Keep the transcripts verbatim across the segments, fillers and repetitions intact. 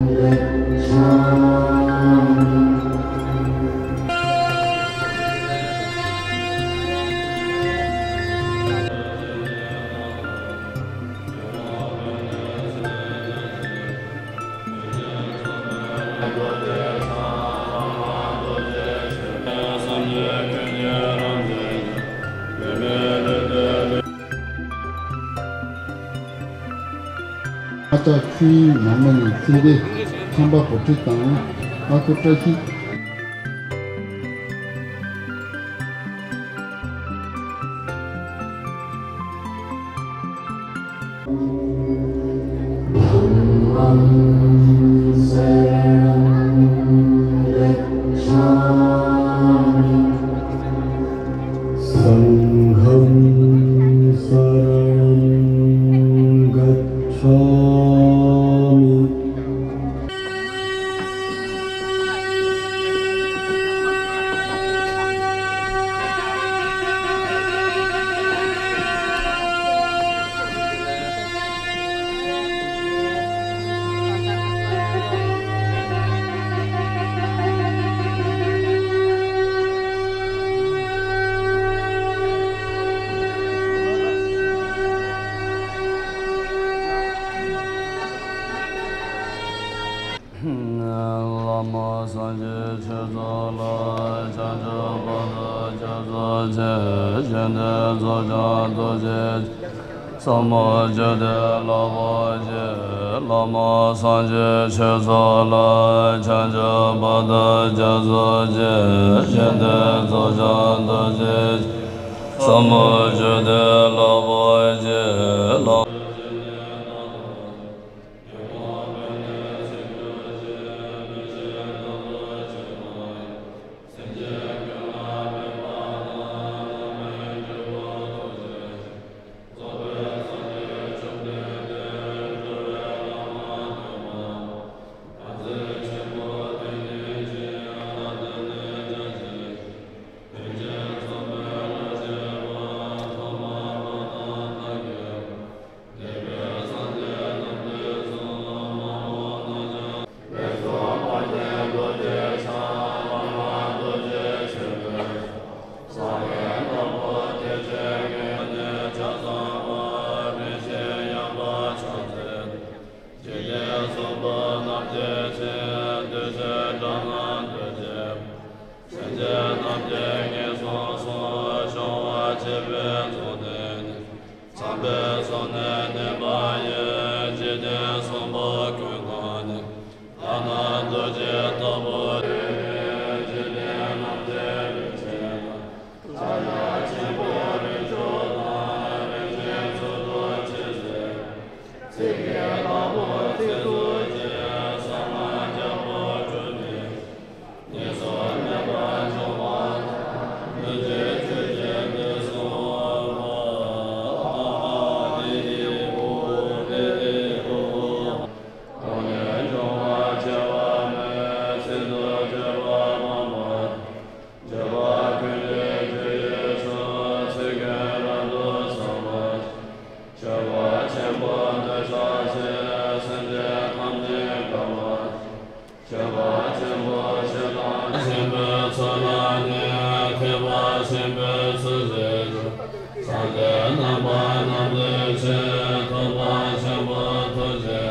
ཨ་ཅག་ཚེ་རིང་ནང་མི་ནས་ཚེ་འདས་ཁམས་པ་བུ་ཁྲིད་དང་ཨ་ཁུ་བཀྲ་ཤིས། सङ्घं शरणं गच्छामि। བླ་མ་སངས་རྒྱས་ཆོས་ཚོགས་ལ། བྱང་ཆུབ་བར་དུ་སྐྱབས་སུ་མཆི། བཞི་ལྡན་རྫོགས་བྱང་ཐུགས་རྗེ་ཆེ། ཟབ་མོ་ཆོས་སྡེ་རླབས་པོ་ཆེ། བླ་མ་སངས་རྒྱས་ཆོས་ཚོགས་ལ། བྱང་ཆུབ་བར་དུ་སྐྱབས་སུ་མཆི། བཞི་ལྡན་རྫོགས་བྱང་ཐུགས་རྗེ་ཆེ། ཟབ་མོ་ཆོས་སྡེ་རླབས་པོ་ཆེ། བླ། ཚངས་པའི་ས་ནས་གནས་པ་ཡི། འཇིག་རྟེན་གསུམ་པོ་ཀུན་ཏུ་ནི། ལྷ་དང་རྡོ་རྗེ་ལྟ་བུ་ཡི། འཇིག་རྟེན་རྣམས་ཀྱི་རིན་ཆེན་དང་། ཕྱག་རྒྱ་ཆེན་པོ་རིགས་དྲུག་དང་། རིན་ཆེན་གཙུག་ཏོར་ཆེ་ཞིང་། ཚིག་གི་ལྷ་མོ་ཚིགས་སུ་བཅད། གསང་སྔགས་རྒྱལ་པོ་སྤྲུལ་པའི། ཉེས་སུ་མེད་པར་འཇོམས་པ་དང་། གདོན་བགེགས་ཆོས་ཀྱི་དུག་གསུམ་ཕམ་པ། ཨ་ཧ་ལེ་ཧོ་ལེ་ལེ་ཧོ། ཕོ་ཉ་འཇོམས་པ་བྱེ་བ་མེད། ཚིགས་སུ་བཅད་པ་ཕམ་པ། བྱེ་བ་ཀུན་གྱི་རྒྱུ་ཡི་མཆོག་ཚིག་གི་རབ་ཏུ་གསང་བ། བྱེ་བ་ཆེན་པོ་འདོད་ཆགས་ཞི། སེམས་ཅན་ཐམས་ཅད་དགའ་བ། བྱེ་བ་ཆེན་པོ་ཞི་དང་ཆེན་པོའི་ཚོགས་ལ་ནི། ཐེག་པ་ཆེན་པོའི་ཚུལ་བཞིན་དུ། སངས་རྒྱས་རྣམ་པ་རྣམས་ཀྱི་ཆེད། ཐེག་པ་ཆེན་པོའི་ཐུགས་རྗེ།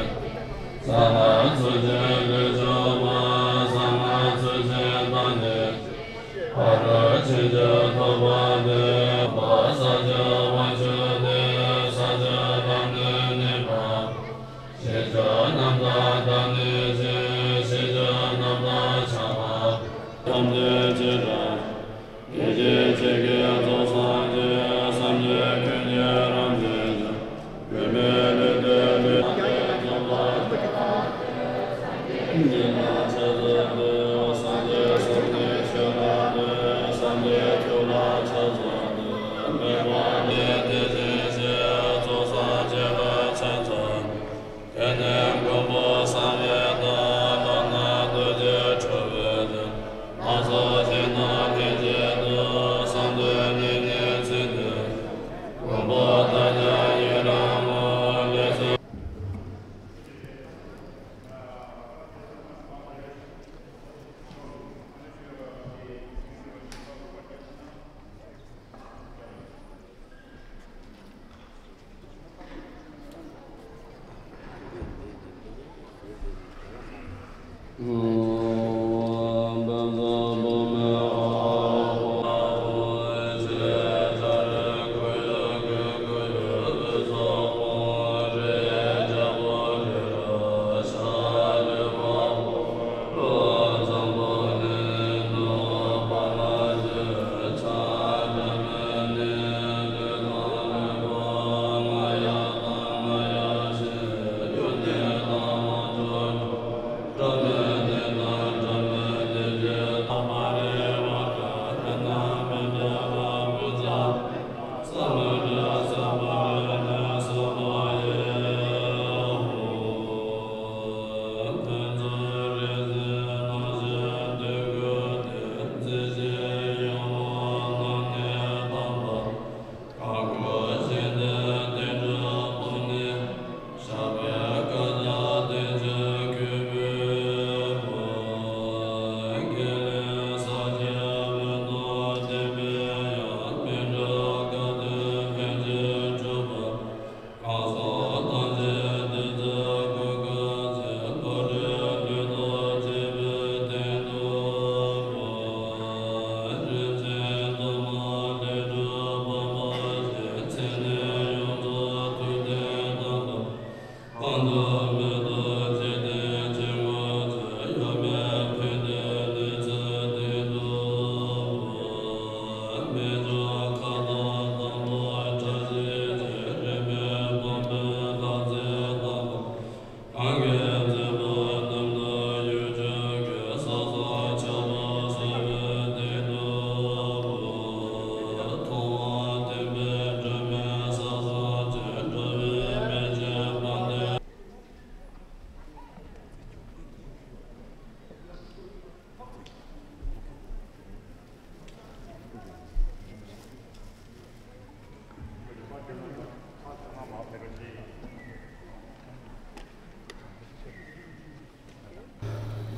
གསང་སྔགས་ཚུལ་བཞིན་ལུས་སྦྱོང་བ། གསང་སྔགས་ཚུལ་བཞིན་བདག་ཉིད་ཀྱི། ཕ་རོལ་ཕྱིན་བཅུ་ཐོབ་པ་སྟེ། ས་བཅུ་པའི་དབང་ཕྱུག་སྟེ། ས་བཅུ་པ་ནི་གནས་པ། ཤེས་བཅུ་རྣམ་དག་བདག་ཉིད་ཀྱི། ཤེས་བཅུ་རྣམ་དག་ཆགས་པ། ཐམས་ཅད་ཇི་ལྟར། ཡེ་ཤེས་ཆོས་ཀྱི་རྫོགས་སངས་རྒྱས། སངས་རྒྱས་ཀུན་གྱི་རབ་འབྱེད་ཅིང་། ཀུན་མེད་ལུས་འདས་ལུས་ཐམས་ཅད་རྫོགས་པ། སངས་རྒྱས་ལ་ཕྱག་འཚལ་ཏེ། སངས་རྒྱས་སངས་རྒྱས་ཆོས་ལ་འདུད། སངས་རྒྱས་ཆོས་ལ་ཕྱག་འཚལ་ཏེ། མོས་པ་ནི་དེ་བཞིན་གཤེགས། རྫོགས་སངས་རྒྱས་ལ་ཕྱག་འཚལ་ཏེ། དེ་ནས་མགོན་པོ་གསང་བའི་བདག། ལག་ན་རྡོ་རྗེ་ཁྲོ་བོའི་ནི། སྣ་ཚོགས་ཞིང་རྣམས་ལྷན་ཅིག་ཏུ། གསང་བདེ་གཉིས་ནི་ཚིག་བདེ། མགོན་པོ་དར་ཞིང་ཡུན་རིང་མོ། ལས་སུ།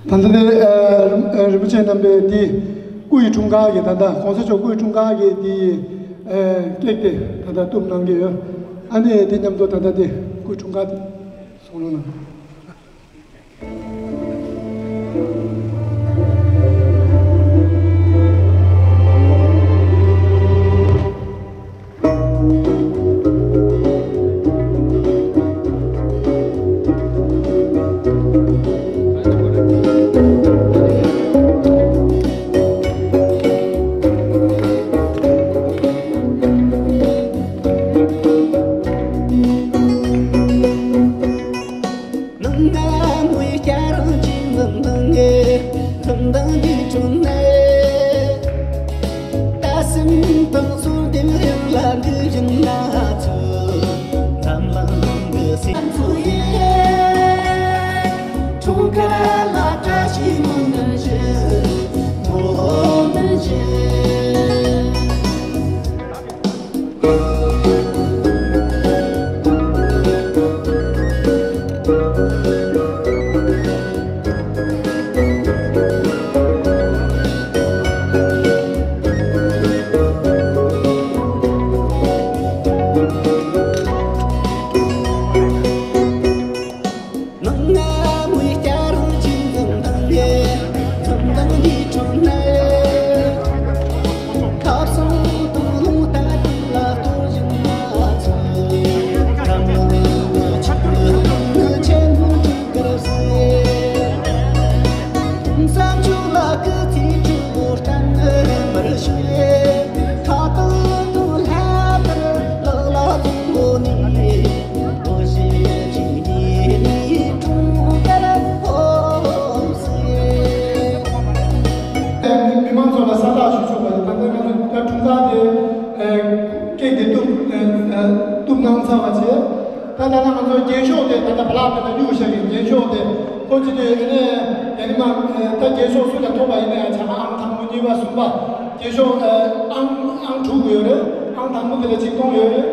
ད་ལྟ་དེ་ཨ་ཨ་རིན་པོ་ཆེ་རྣམ་པས་འདི་སྐུ་ཡི་འཁྲུངས་སྐར་གྱི་ད་ལྟ་གོང་ས་མཆོག་སྐུ་ཡི་འཁྲུངས་སྐར་གྱི་འདི་ཨ་ཀེག་དེ་ད་ལྟ་གཏུབ་གནང་གི་ཡོད། ཨ་ནི་དེ་མཉམ་དུ་ད་ལྟ་དེ་སྐུ་ཡི་འཁྲུངས་སྐར་དེ་གསུང་རོགས་གནང་། མི་མང་ཚོ་ལ་གསལ་བསྒྲགས་ཞུ་ཆོག་པ་ཡིན། ད་ལྟ་ང་ཚོ་ད་འཁྲུངས་སྐར་དེ་ཀེག་དེ་གཏུབ་གཏུབ་གནང་ཚར་བ་བྱས། ད་ད་ལྟ་ང་ཚོ་རྒྱན་ཤོག་དེ་ད་ལྟ་བ་ལག་དེ་ལ་གཡུག་བཞག་གི། རྒྱན་ཤོག་དེ་ཁོ་ཅི་དུས་ཨ་ནི་ཡ་ནི་མ་ད་རྒྱན་ཤོག་སུ་ལ་ཐོབ་པ་ཡིན་ན་ཡང་བྱ་ཨང་དང་པོ་གཉིས་པ་གསུམ་པ་རྒྱན་ཤོག་ཨང་ཨང་དྲུག་ཡོད་རེད། ཨང་དང་པོ་དེ་ལ་ཆིག་སྟོང་ཡོད་རེད།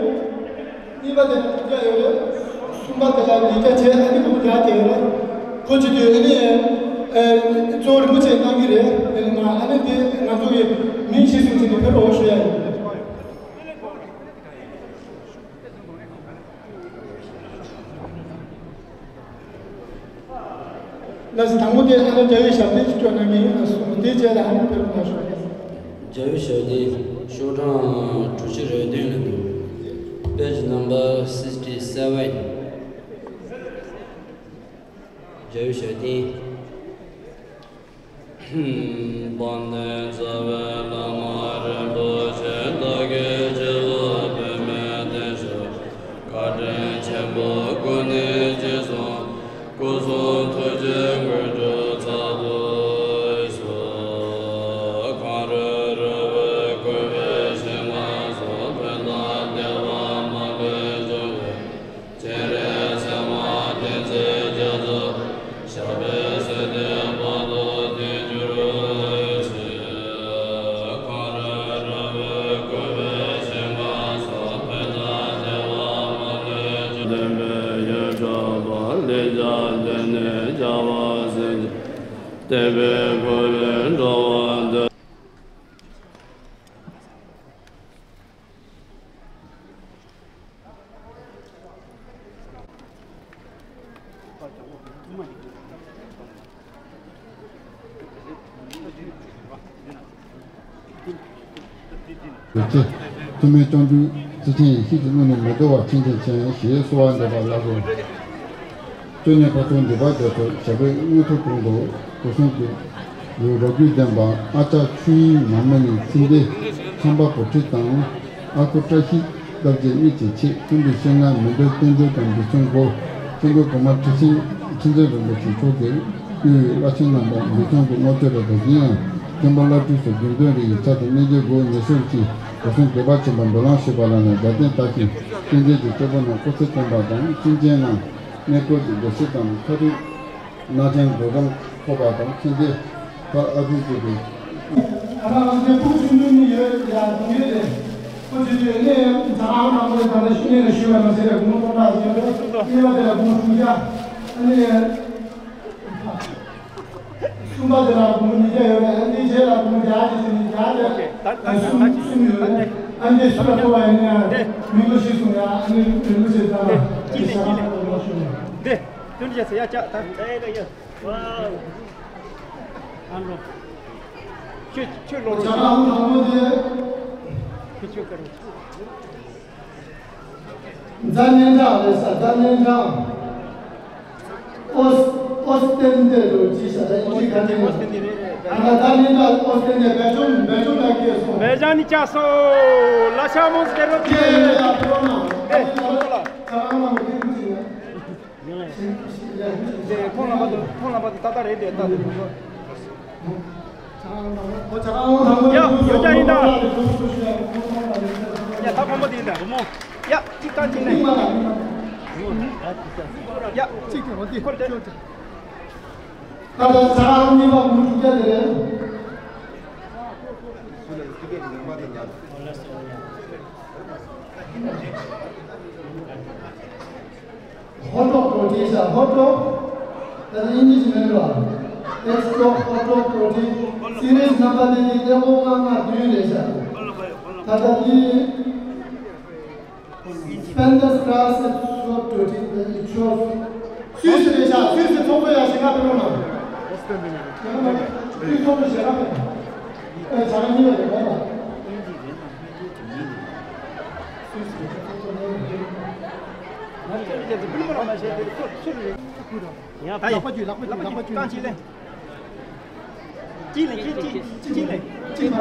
གཉིས་པ་དེ་ལ་དྲུག་བརྒྱ་ཡོད་རེད། གསུམ་པ་དེ་ལ་ཉིས་བརྒྱ་བྱས། ཨ་ནི་དགུ་བརྒྱ་དེ་ཡོད་རེད། ཁོ་ཅི་དུས་ཨ་ནི་ཨེ་གཙོ་བོ་རིན་པོ་ཆེ་གནང་གི་རེད། ཨ་ནི་མ་ཨ་ནི་དེ་ང་ཚོ་གི་མིང་གཞི་བཟུང་བྱས་ནས་ཕེབས་རོགས་ཞུ་ཡ་ཡིན། ལགས་སོ། དང་པོ་དེ་ཨ་ནི་རྒྱལ་བའི་ཞབས་བརྟན་ཅིག་སྐྱོར་གནང་གི་ཡིན་ལགས་སོ། དེའི་རྗེས་ལ་ཨ་ནི་ཕེབས་རོགས་གནང་ཞུ། རྒྱལ་བའི་ཞབས་བརྟན་ཤོག་གྲངས་དྲུག་ཅུ་རེ་བདུན་ལ་འདུག Page number sixty seven. རྒྱལ་བའི་ཞབས་བརྟན། དཔལ་ལྡན་རྩ་བའི་བླ་མ་རིན་པོ་ཆེ་བདག་གིས་སྤྱི་བོར་པདྨས་བརྟན་ཞིང་། བཀའ་དྲིན་ཆེན་པོ་ཀུན་ནས་རྗེས་སུ། སྐུ་གསུང་ཐུགས་ཀྱི་མགོན་སྤྲུལ་ཚོགས་འདུས་སུ། གངས་རི་ར་བས་བསྐོར་བའི་ཞིང་ཁམས་སུ། ཕན་དང་བདེ་བ་མ་ལུས་འབྱུང་བའི། སྤྱན་རས་གཟིགས་དབང་བསྟན་འཛིན་རྒྱ་མཚོ། ཞབས་པད་སྲིད་མཐའི་བར་དུ་བརྟན་གྱུར་ཅིག་གངས་རི་ར་བས་བསྐོར་བའི་ཞིང་ཁམས་སུ། ཕན་དང་བདེ་བ་མ་ལུས་འབྱུང་། ལྡན་པའི་ཡེ་གྲོལ་པ། ལེགས་སྦྱར་སྡེ་སྣོད་རྒྱལ་བ་སྲས་ཀྱི། བསྟན་པའི་ཕུར་བུས་འགྲོ་བ་འདུལ། ཐུགས་སྨོན་སྐྱབས་འཇུག་ཚུལ་ཁྲིམས་ཡེ་ཤེས་ཀྱི་ཀློང་ནས་མི་འདོར་བ་ཆེན་ཆེན་ཞེས་གསོལ་བ་འདེབས་པ་ལགས་སོ། བཅོ་ལྔའི་འཕགས་ཚོགས་འདུས་པ་རྒྱ་མཚོ་ཞབས་པད་མངོན་མཐོའི་དྲུང་དུ་སྐུ་གསུང་གི་ལུས་རོ་བརྒྱུད་ལྡན་པ་ཨ་ཅག་ཆོས་དབྱིངས་མ་མོ་ནས་ཚེ་འདས་ཁྲམ་པ་བུ་ཁྲིད་དང་། ཨ་ཁུ་བཀྲ་ཤིས་རྡོ་རྗེ་གཉིས་ཀྱི་ཆེད་སྐུ་མདུན་ཤེས་ངག་མི་འདོར་བསྟན་འཛིན་དང་འབྲེལ་ཚོང་སྒོ་ཆེན་པོའི་བུ་མོ་ཁྲི་ཆེན་ཁྲི་འཛིན་རིན་པོ་ཆེ་མཆོག་གིས་དབུས་བླ་ཆེན་རྣམ་པ་འབྲེལ་ཚོང་གི་དངོས་སྤྱོད་རེ་དང་། གཞན་ཡང་མཁན་པོ་བླ་སྤྲུལ་སོགས་དགེ་འདུན་རེ་ཡི་ཚབ་ཏུ་གནས་མཇལ་སྒོ་ཉེ་ཞོར་གྱི་སྐུ་གསུང་གུས་པ་ཆེན་པོ་འབུལ་ལམ་ཞུས་པ་ལ་ནི་རྒྱལ་བསྟན་དར་ཞིང་བསྟན་འཛིན་གྱི་སྐྱེས་བུ་རྣམས་སྐུ་ཚེ་བརྟན་པ་དང་། གཅེན་གཅུང་རྣམས་གནས་སྐོར་གྱི་དགེ་བཤེས་དང་མཐོ་རིས་གནང་ཆེན་འགྲོ་གྲོན་ཐོབ་པ་དང་། ཚེ་འདས་ཕ་ཨ་ཁུ་བཅས་ཀྱི། ཨ་ནི་ཨ་ནི་ཕུགས་ཆུང་ཆུང་ནི་ཡོད་ཡ་གཏོང་གི་རེད། ཁོ་ཚོས་དེ་ནས་ཛ་ཨང་དང་པོ་ད་ལྟ་ཤུལ་ནས་ཞུས་པ་མ་ཟད་རེད། སྒོར་མོ་སྟོང་ཕྲག་ཡོད་རེད། གཉིས་པ་དེ་ལ་སྒོར་མོ་དྲུག་བརྒྱ། ཨ་ནི་གསུམ་པ་དེ་ལ་སྒོར་མོ་ཉིས་བརྒྱ་ཡོད་རེད། ཨ་ནི་རྗེས་ལ་སྒོར་མོ་བརྒྱ་ཅིག་བྱས་ནས་བརྒྱ་དེ་གསུམ་གསུམ་ཡོད་རེད། ཨ་ནི་ཞུ་ལ་ཐོབ་པ་ཡིན་ན་མི་ལོ་ཤི་སོང་ཡ། ཨ་ནི་མི་ལོ་ཤི་ཙང་ལ་ཞེ་དྲག་ལ་ཞུ་ཡ། འདི་དོན་རྒྱ་ཚེ་ཡ་ཅག་ད། ཁྱོད་ཁྱོད་ལོ་རོ་ཆ་ལ་ཨང་དང་པོ་དེ། ཁྱོད་ཁྱོད་ཀ་རོ། ཛ་ནན་ཏྲ་རེད་ས། ཛ་ནན་ཏྲ། ཨོ་སི་ཨོ་སི་ཏན་ཏེ་རུ་ཅི་ཤ་ད་ཨིན་ཇི་ག་ནས་ཡོད། ཨ་ན་ཛ་ནན་ཏྲ་ཨོ་སི་ཏན་ཏེ་བེ་ཅོན་བེ་ཅོན་ལ་སྐྱེས་སོང་། བེ་ཅོན་ནི་ཅག་སོང་། ལ་ཤ་མོ་སི་ཏེ་རོ་ཅི་ཡ་ཡོད་ཡ་ཕེ་རོ་ན། ཨེ་ཁོང་ལ་ཁོང་ལ་མ་དུ་ཁོང་ལ་མ་དུ་ཏག་ཏག་རེད་དེ་ཏག་ཏག་ཡ་ཡོད་ཀྱང་ཡིན་ད། ཡ་ད་ཕོ་མོ་དེ་ཡིན་ད། ཡ་གཅིག་ཀ་གཅིག་ལས། ཡ་གཅིག་ཁོར་དེ། ད་ལྟ་ཟ་ཁང་གཉིས་པ་མུ་དྲུག་བརྒྱ་དེ་རེད། ཧོ་ཊོག་པོ་ཊི་ཤ་ཧོ་ཊོག་ད་ལྟ་ཨིན་ཇི་ཞིག་མིན་འགྲོ། ཨེག་སི་ཊོག་ཧོ་ཊོག་པོ་ཊི། སི་རི་ཡས་ནམ་བར་དེ་ནི་ཀླད་ཀོར་ལྔ་ལྔ་བདུན་རེད་ཤག་ད་ལྟ་དེ། Spenderstraße zwölf, Tottenham Church. སུད་སི་རེད་ཤག་སུད་སི་ཚོགས་གཙོ་ཡ་ཞིག་ང་ཕེབས་རོགས་གནང་། སུད་སི་ཚོགས་གཙོ་ཞེ་དྲག་མེད། ཨེ་བྱ་བ་གཉིས་པ་རེད་གོ་ལ། སུད་སི་ཚོགས་གཙོ་ནས་རེད། ང་ཚོ་རེད་ཅེས་ཚོ་བིལ་མོ་ལ་མ་བཤད་དེ་ཚོ་ཚུར་རེད། ཡང་ད་ཡིན། ལག་པ་བརྒྱུད་ལག་པ་བརྒྱུད་ལག་པ་བརྒྱུད། རྐང་གཅིག་ལེན། གཅིག་ལེན་གཅིག་གཅིག་གཅིག་ལེན་གཅིག་ལེན།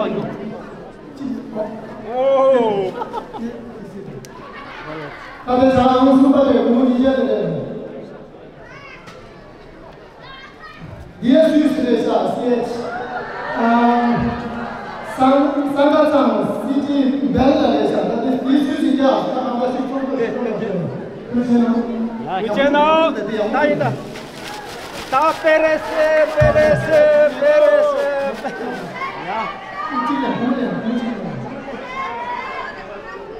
ཨོ། ད་ལྟ་ཟ་ཁང་གསུམ་པ་རེད། སྒོར་མོ་ཉིས་བརྒྱ་དེ་རེད། འདི་སུད་སི་རེད་ཤག་སི་ཨེཆ། ཨ། སང་སང་ག་ཚང་སི་ཊི་བེལ་ལ་རེད་ཤག་ད་ལྟ་འདི་སུད་སི་རྒྱ་ད་གང་ག་ཞིག་ཚོགས་འདུ་ཞིག་ཚོགས་འདུ་ཞིག་ཡོད་ན། ཡུ་ཅེ་ན། ད་ཡིན་ད། ད་པེ་རེ་སེ་པེ་རེ་སེ་པེ་རེ་སེ། ཡ།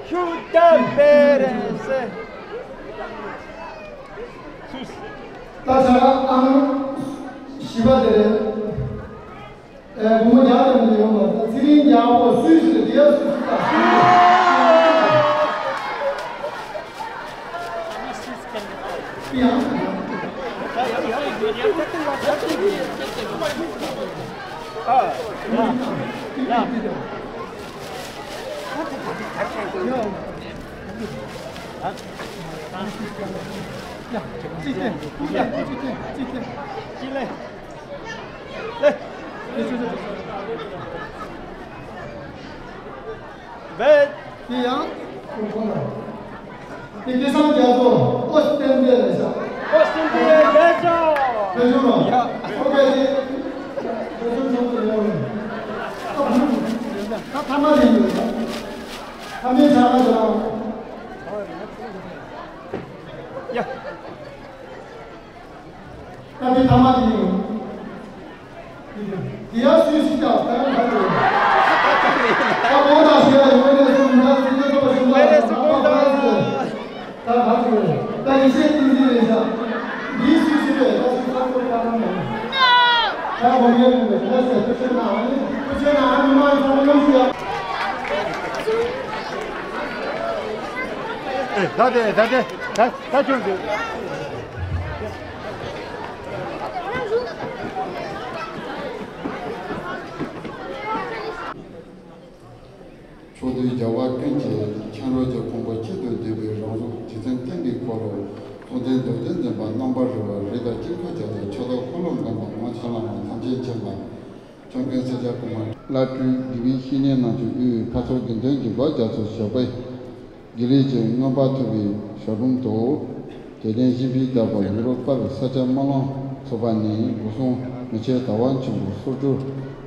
ཁྱུ་ད་པེ་རེ་སེ། སུད་སི། ད་ཆ་ཨང་བཞི་པ་དེ་རེད། ཨེ། སྒོར་མོ་བརྒྱ་ཙམ་ཡོད་མ་རེད། ཚེ་རིང་རྒྱལ་པོ་སུད་སི་རེད། དེ་ཡང་སུད་སི་ཡང་། དེ་ཡང་དེ་སྐལ་བཟང་རྒྱ་མཚོ་ཨོ་སི་ཏྲེ་ལི་ཡ་ལས་ཤག་ཨོ་སི་ཏྲེ་ལི་ཡ་ལས་ཤག་ལས་ཤག་རོ། ཡ། ཨོ་ཁེ་དེ་ལས་ཤག་ཚོགས་ལས་ཡོང་། ད་ཐ་མ་ལས་ཡོད་ཤག་ཐ་མའི་ཆ་ལ་ཤག་ཡ། ད་དེ་ཐ་མ་དེ་ཡིན། དེ་ཡང་སུས་ཤིག་ཀྱང་ད་ཡང་ད་དེ། ད་མོ་དང་ཞིག་ཡང་ཡོང་ནས་སུ་མི་འདྲ་སུ་ཡོད་ཐོག་ཞིག་ལ་ད་ད་ད་ད་ད་ད་ད་ཡིན་ཤེས་ཏིང་ཏིང་རེད་ཤག་འདིའི་སུས་ཤིག་རེད། ད་སུས་ཚང་ཚོ་ད་ནང་ནས་ད་མོ་ཡོད་ནས་ད་ཟེར་ཐུགས་ཆེ་ན་ཨ་ནི་ཐུགས་ཆེ་ན་ཨ་ནི་མ་ཡིན་ཚང་མ་ཡོང་ཤིག་ཡ། ད་དེ་ད་དེ་ད་ད་ཁྱོད་དེ། ཕྱོགས་དུས་རྒྱལ་བ་ཀུན་གྱི་མཁྱེན་རབ་ཀྱི་ཕུང་པོ་གཅིག་ཏུ་བསྡུས་པའི་རང་གཟུགས་རྗེ་བཙུན་ཀུན་གྱི་འཁོར་ལོ། སྲོང་བཙན་རྡོ་རྗེ་འཛིན་པ་རྣམ་པར་རོལ་པ་རིགས་དང་དཀྱིལ་འཁོར་རྒྱ་མཚོ་ཕྱག་རྡོར་འཁོར་ལོ་སྒམ་པོ་སྔགས་འཆང་བླ་མ་ཐམས་ཅད་མཁྱེན་པ། སྐྱབས་མགོན་ས་སྐྱ་གོང་མ་བླ་སྤྲུལ་དགེ་བའི་བཤེས་གཉེན་རྣམས་ཀྱི་དབུས་ཁ་ཚོགས་དགེ་འདུན་གྱི་སྒོ་རྒྱ་མཚོ་ཞབས་པད། དགེ་ལེགས་ཀྱི་མངོན་པ་ཐོབ་པའི་ཞབས་དྲུང་དུ། དད་ལྡན་གཤིན་པོའི་བདག་པོ་ཡུ་རོབ་པར་ས་སྐྱ་སྨོན་ལམ་ཚོགས་པ་ནས་སྒོ་སྲུང་མི་ཆེན་ཟླ་བ་ཆེན་པོ་སོག་གྲུ་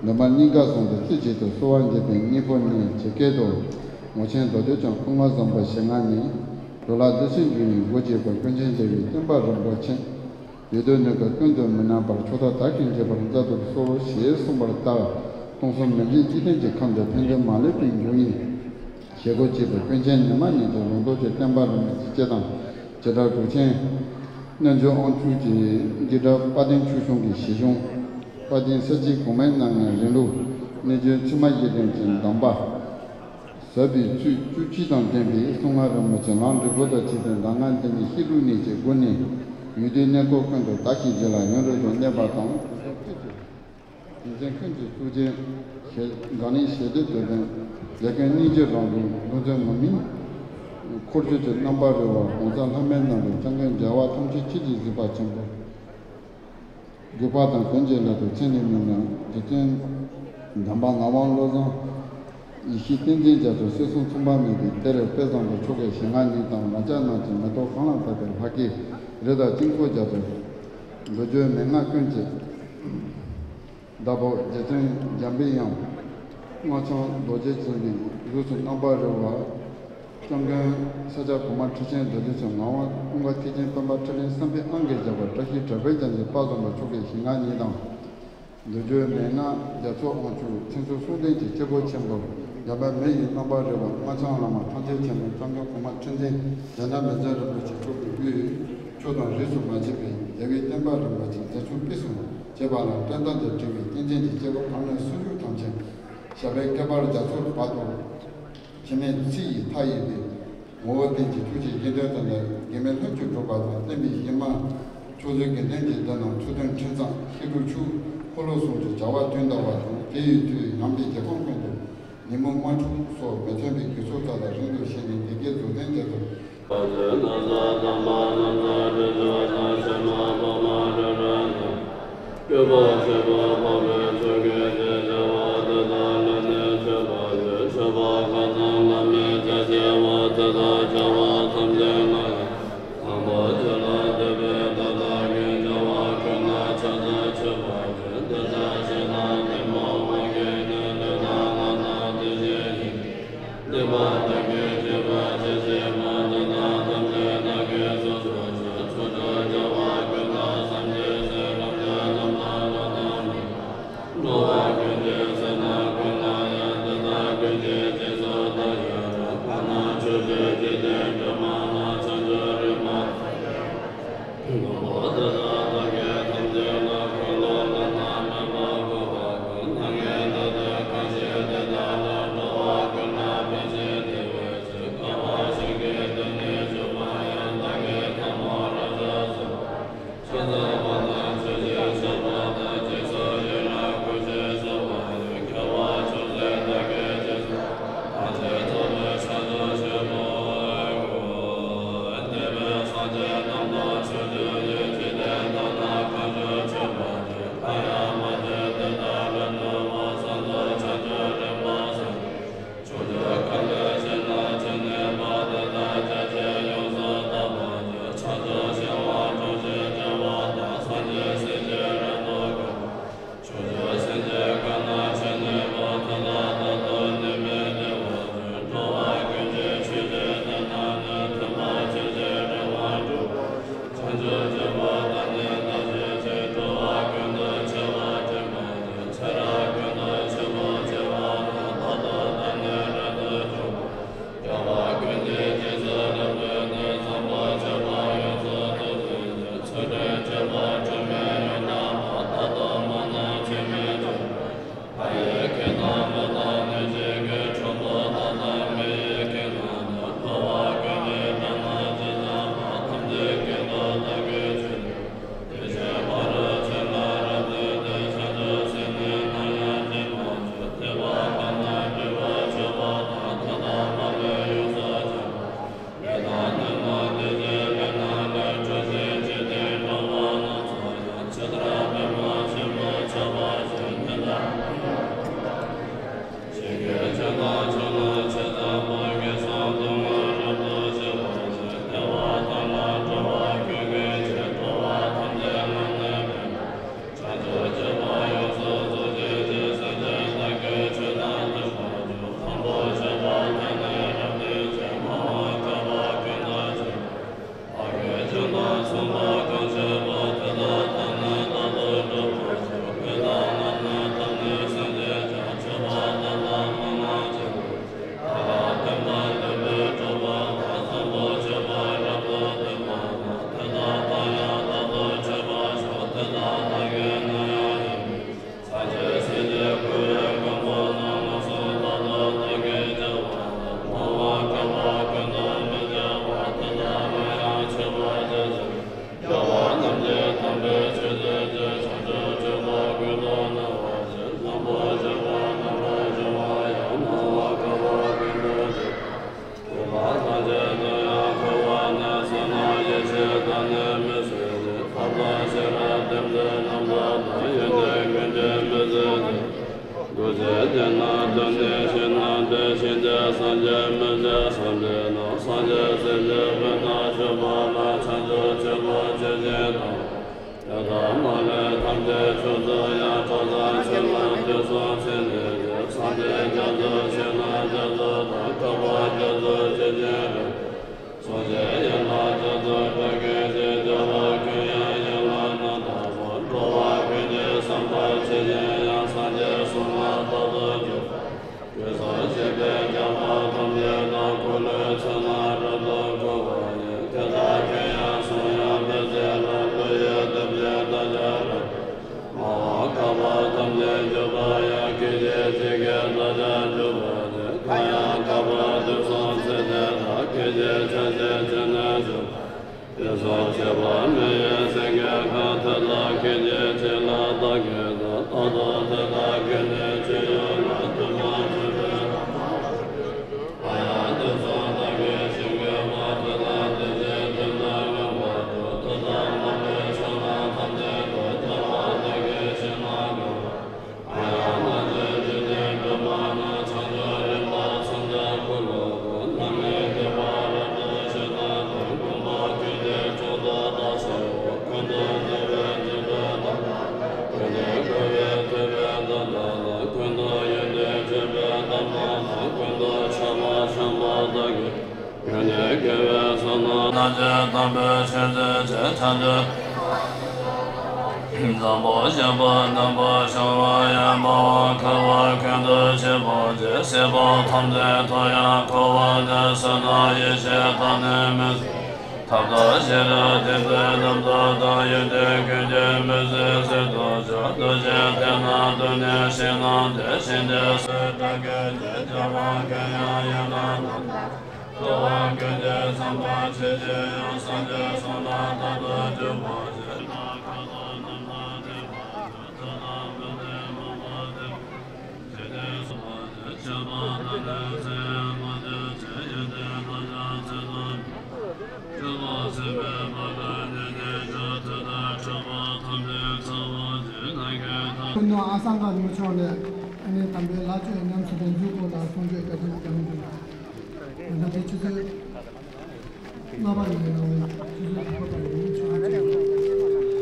འདོན་པ་གཉིས་ཀ་བཟུང་སྟེ་རྩེ་གཅིག་ཏུ་གསོལ་བ་འདེབས་པའི་སྙིང་པོ་ནས་ཇི་སྐད་དུ། ངོར་ཆེན་རྡོ་རྗེ་འཆང་སྐུ་ལྔ་བཟང་པོ་ཞེ་ལྔ་ནས། འགྲོ་ལ་བདེ་ཆེན་རྒྱུ་ཡི་སྒོ་འབྱེད་པ། ཀུན་མཁྱེན་རྒྱལ་བའི་བསྟན་པ་རིན་པོ་ཆེ། ཡོད་དོ་ནི་ཀ་ཀུན་ཏུ་མི་སྣང་བར། ཕྱོགས་མཐའ་དག་གི་འབྱེད་པར་མཛད་དུ་གསོལ་ཞེས་གསུངས་པ་ལྟར། སྟོང་གསུམ་མི་མཇེད་འཇིག་རྟེན་གྱི་ཁམས་འདིར་ཕན་བདེ་མ་ལུས་པའི་འབྱུང་བའི་བྱེད་སྒོ་བྱེད་པའི་ཀུན་མཁྱེན་ཉི་མ་ཉིད་ཀྱི་ལུང་རྟོགས་ཀྱི་བསྟན་པ་རིན་པོ་ཆེ་སྤྱི་དང་བྱེ་བྲག་གྲུབ་ཆེན་རྣལ་འབྱོར་དབང་ཕྱུག་གི་རྒྱུད་གྲྭ་དཔལ་ལྡན་ཆོས་གཞུང་གི་གཞི་གཞུང་། དཔལ་ལྡན་ས་སྐྱའི་གོང་མའི་རྣམ་ལྔའི་རིང་ལུགས། རྣལ་འབྱོར་ཚད་མ་བཞི་ལྡན་གྱི་གདམས་པ། ཟབ་པའི་ཚུལ་བཅུ་གཅིག་དང་ལྡན་པའི་གསུང་ངག་རིན་པོ་ཆེ་ལམ་རིམ་པ་དང་བཅས་ཏེ་གདམས་ངག་འདི་ཉིད་བཤད་སྒྲུབ་གཉིས་ཀྱི་སྒོ་ནས་ཡུལ་དུས་གནས་སྐབས་ཀུན་ཏུ་དར་ཞིང་རྒྱས་ལ་ཡུན་རིང་དུ་གནས་པ་དང་། དེང་ཕྱིན་ཀུན་གྱི་གཙུག་རྒྱན་ཞེས་འཛམ་གླིང་ཞི་བདེའི་དེད་དཔོན་རྒྱལ་ཀུན་སྙིང་རྗེའི་རང་གཟུགས་མདོ་འཛིན་ངུར་སྨྲིག་འཁོར་སྤྱོད་ཀྱི་རྣམ་པར་རོལ་པ་གོང་ས་ལྷ་མོའི་རྣམ་རོལ་སྐྱབས་མགོན་རྒྱལ་བ་ཐམས་ཅད་མཁྱེན་ཅིང་གཟིགས་པ་ཆེན་པོ། དགོས་པ་དང་དོན་གྱི་སླད་དུ་མཚན་ནས་མི་ནོན་རྗེ་བཙུན་དམ་པ་ངག་དབང་བློ་བཟང་ཡེ་ཤེས་བསྟན་འཛིན་རྒྱ་མཚོ་སྲིད་གསུམ་མཚུངས་པ་མེད་པའི་གཏེར་དཔལ་བཟང་པོ་མཆོག་གི་ཞལ་སྔ་ནས་དང་ང་བཅས་རྣམས་ཀྱི་མེ་ཏོག་གང་ལ་བཏབ་པའི་ལྷ་སྐལ་རི་དྭགས་དཀྱིལ་འཁོར་རྒྱ་མཚོ་མདོ་རྒྱུད་མན་ངག་ཀུན་གྱི་བདག་པོ་རྗེ་བཙུན་འཇམ་པའི་དབྱངས་སྔགས་འཆང་རྡོ་རྗེ་འཛིན་པའི་གཟུགས་སུ་རྣམ་པར་རོལ་པ། སྐྱབས་མགོན་ས་སྐྱ་གོང་མ་ཁྲི་ཆེན་རྡོ་རྗེ་འཆང་ངག་དབང་ཀུན་དགའ་ཐེག་ཆེན་སྤེན་པ་ཕྲིན་ལས་བསམ་འཕེལ་ཨང་ཀིས་བཞག་པ་བཀྲ་ཤིས་གྲགས་པའི་རྒྱན་གྱི་དཔལ་བཟང་པོ་མཆོག་གི་ཞལ་སྔ་ནས་དང་། མདོ་རྒྱུད་མན་ངག་རྒྱ་མཚོ་དབང་ཕྱུག་མཚན་མཆོག་གསུང་ལྡན་གྱི་སྐྱེས་བུ་ཆེན་པོ་འཇམ་དཔལ་མི་ཡི་རྣམ་པར་རོལ་པ་སྔགས་འཆང་བླ་མ་ཐམས་ཅད་མཁྱེན་པ་སྐྱབས་མགོན་གོང་མ་ཁྲི་འཛིན་འཇམ་དབྱངས་མི་ཚེ་རིན་པོ་ཆེ་མཆོག་གི་དབུས་ཆོས་དང་རིས་སུ་མ་ཆད་པའི་རྒྱལ་བའི་བསྟན་པ་རིན་པོ་ཆེ་འཛིན་སྐྱོང་སྤེལ་གསུམ་བྱེད་པ་ལ་བཀྲས་མཐའ་འདིར་བྲིས་པའི་བསྟན་འཛིན་གྱི་སྐྱེས་བུ་ཕ་མ་སུ་ཞིག་ཐམས་ཅད་ཞབས་པད་བསྐལ་པར་རྒྱ་མཚོར་བར་དུ། འཆི་མེད་ཚེ་ཡི་མཐའ་ཡས་པའི། ངོ་བོ་རྟེན་གྱི་ཐུགས་རྗེའི་དགེ་འདུན་དང་ལྡན་དགེ་མི་ལྷུན་གྱིས་གྲུབ་པ་དང་བསྟན་པའི་གཞི་མ། ཕྱོགས་བཅུའི་དགེ་འདུན་གྱི་སྡེ་རྣམས་ཚུལ་ཁྲིམས་ཁྲིམས་གཙང་ཤེས་དྲུག་ཆོས་འཁོར་ལོ་གསུམ་གྱི་བྱ་བ་དོན་དམ་པ་དང་དེ་ཡི་དུས་ནམ་མཁའི་རྒྱལ་ཁམས་ཀུན་ཏུ་ཉིན་མོ་དམར་འཁྲུག་སོགས་མི་མཐུན་པའི་དགེ་ཚུལ་དག་ལ་རིང་དུ་གཤེགས་ནས་བདེ་དགེ་རྫོགས་ལྡན་རྒྱ་མཚོ། དེས་ན་སྟོན་ཏེ་ཤིང་རྣམས་དེ་བཞིན་ཏེ། སངས་རྒྱས་མི་ཟད་སངས་རྒྱས་དང་། སངས་རྒྱས་སྲས་བཅས་པས་ན་མཆོད་པ་ལ། བྱང་ཆུབ་སྤྱོད་པ་ཇི་བཞིན་དང་། དེ་དག་མ་ལུས་ཐམས་ཅད་མཆོག་ཏུ་ཡང་། གྲོགས་དང་ཕྱིར་ལ་དུས་གསུམ་ཕྱིན་ནས་ཀྱང་། སངས་རྒྱས་རྒྱ་མཚོ་ཆེ་རྣམས་རྒྱ་མཚོ་དང་། འཕགས་པ་རྒྱ་མཚོ་ཇི་བཞིན་རུ། གསུང་བཞིན་ཡན་ལག་རྒྱ་མཚོའི་སྒྲ་སྐད་ཅིག། རྒྱལ་བ་ཀུན་དབྱངས་ཡན་ལག་སྣ་ལྟ་བུ། འགྲོ་བ་ཀུན་གྱི་བསམ་པ་ཇི་བཞིན་དབྱངས། སངས་རྒྱས་གསུང་ལ་རྟག་ཏུ་འཇུག། དུས་གསུམ་གཤེགས་པའི་རྒྱལ་བ་ཐམས་ཅད་དང་། འཁོར་ལོའི་ཚོགས་རྣམས་རབ་ཏུ་བསྐོར་བ་ཡི། དེ་དག་ཀུན་ཀྱང་གསུང་དབྱངས་སྤེལ་བྱེད་ལ། ཀླུ་ཡི་རྡེ་བརྒྱད་དག་ཀྱང་རབ། མ་འོངས་བསྐལ་པ་ཐམས་ཅད་འཇུག་པར་ཡང་། སྐད་ཅིག་གཅིག་གིས་བདག་ཀྱང་འཇུག་པ་ཉིད། གང་ཡང་དཀའ་བར་དུས་གསུམ་ཚེ་འདི་དག་སྐད་ཅིག་ཕྱིན་ཅི་ཕྱིར་མི་འཇུག་པར། དུས་གསུམ་གཤེགས་པ་མི་ཡི་སེང་གེ་གང་། དེ་དག་སྐད་ཅིག་གཅིག་ལ་བདག་གིས་ཀྱང་། རྟག་ཏུ་དེ་དག་ཀུན་ནས་ཇི་ཡོང་ན། ཐུན་མོང་མཆོད་པའི་གང་ཡང་དུས་གསུམ་བདག་གིས་བྱིན་གྱིས་བརླབ། དེ་དག་དེ་བཞིན་དོན་དུ་མངོན་པར་བསྒྲུབ། དེ་དག་མ་ལུས་ཕྱོགས་རྣམས་ཐམས་ཅད་དུ། རྒྱལ་བ་བདག་གི་ཞིང་རྣམས་ཀུན། གང་ཡང་ན་ཚོད་འཇིག་རྟེན་པདྨ་ན། བྱང་ཆུབ་རིམ་པ་མཚོན་ཆ་འཁོར་ལོ་བསྐོར། ནམ་མཁའི་བརྒྱ་པ་རབ་ཏུ་ཕྱེ་ནས་དང་། མགོན་པོ་ཀུན་གྱི་མཆོག་ཏུ་བདག་གསོལ་བ། ཀུན་ཏུ་བདེ་བའི་འཇིགས་པའི་དམ་པ་ཀུན་ནས་སྒོ་བའི་ཐེག་པའི་དོན་དག་ལ། ཀུན་ཏུ་ཡོན་ཏན་སྤྱོད་པའི་དམ་པ་དང་། ཀུན་ཏུ་ཆགས་པ་འཇོམས་པ་བདག་གིས། ཀུན་ནས་དགེ་བའི་བསོད་ནམས་རྣམས་ཀྱིས། དམ་པའི་ཆོས་འཛིན་བྱེད་བྱང་ཆུབ། བཟང་པོ་སྤྱོད་པ་རྣམ་པར་སྦྱོང་བ་ཡི། མ་འོངས་བསྐལ་པ་ཀུན་ཏུ་སྤྱད་པ་ཡི། སྲིད་པ་ཐམས་ཅད་དུ་ཡང་འཁོར་བ་ནས། བསོད་ནམས་ཡེ་ཤེས་དང་ནི་མི་ཟད། ཐབས་དང་ཤེས་རབ་ཏིང་འཛིན་རྣམ་དག་དང་། ཡོན་ཏན་ཀུན་གྱི་མུན་སེལ་ཟིལ་དུ་འཇོག། འདུ་བྱེད་དེ་རྣམས་དུ་ནི་ཞིང་རྣམས་ཏེ། ཞིང་དེ་སུ་སྐད་ཅིག་གིས། རྒྱལ་བ་ཀུན་དབྱངས་ཡན་ལག་སྣ་ལྟ། འགྲོ་བ་ཀུན་གྱི་བསམ་པ་ཇི་བཞིན་དབྱངས། སངས་རྒྱས་གསུང་ལ་རྟག་ཏུ་འཇུག་པ་ཡི། ཀུན་སློང་ཨ་སངྒ་རིན་པོ་ཆེ་ལ་ཨ་ནི་དམ་པའི་ལྷ་ཆོས་ཉམས་སུ་ལེན་རྒྱུའི་སྐོར་ལ་གསུང་ཆོས་རྒྱ་ཆེན་རྒྱ་མི་འདུག་ད་ལྟ་དེ་ཆུ་ཚོད་ལྔ་པ་ཡིན་ཡང་ཆུ་ཚོད་དྲུག་པ་དང་ཡིན་ཆུ་ཚོད་དྲུག་པ་དང་།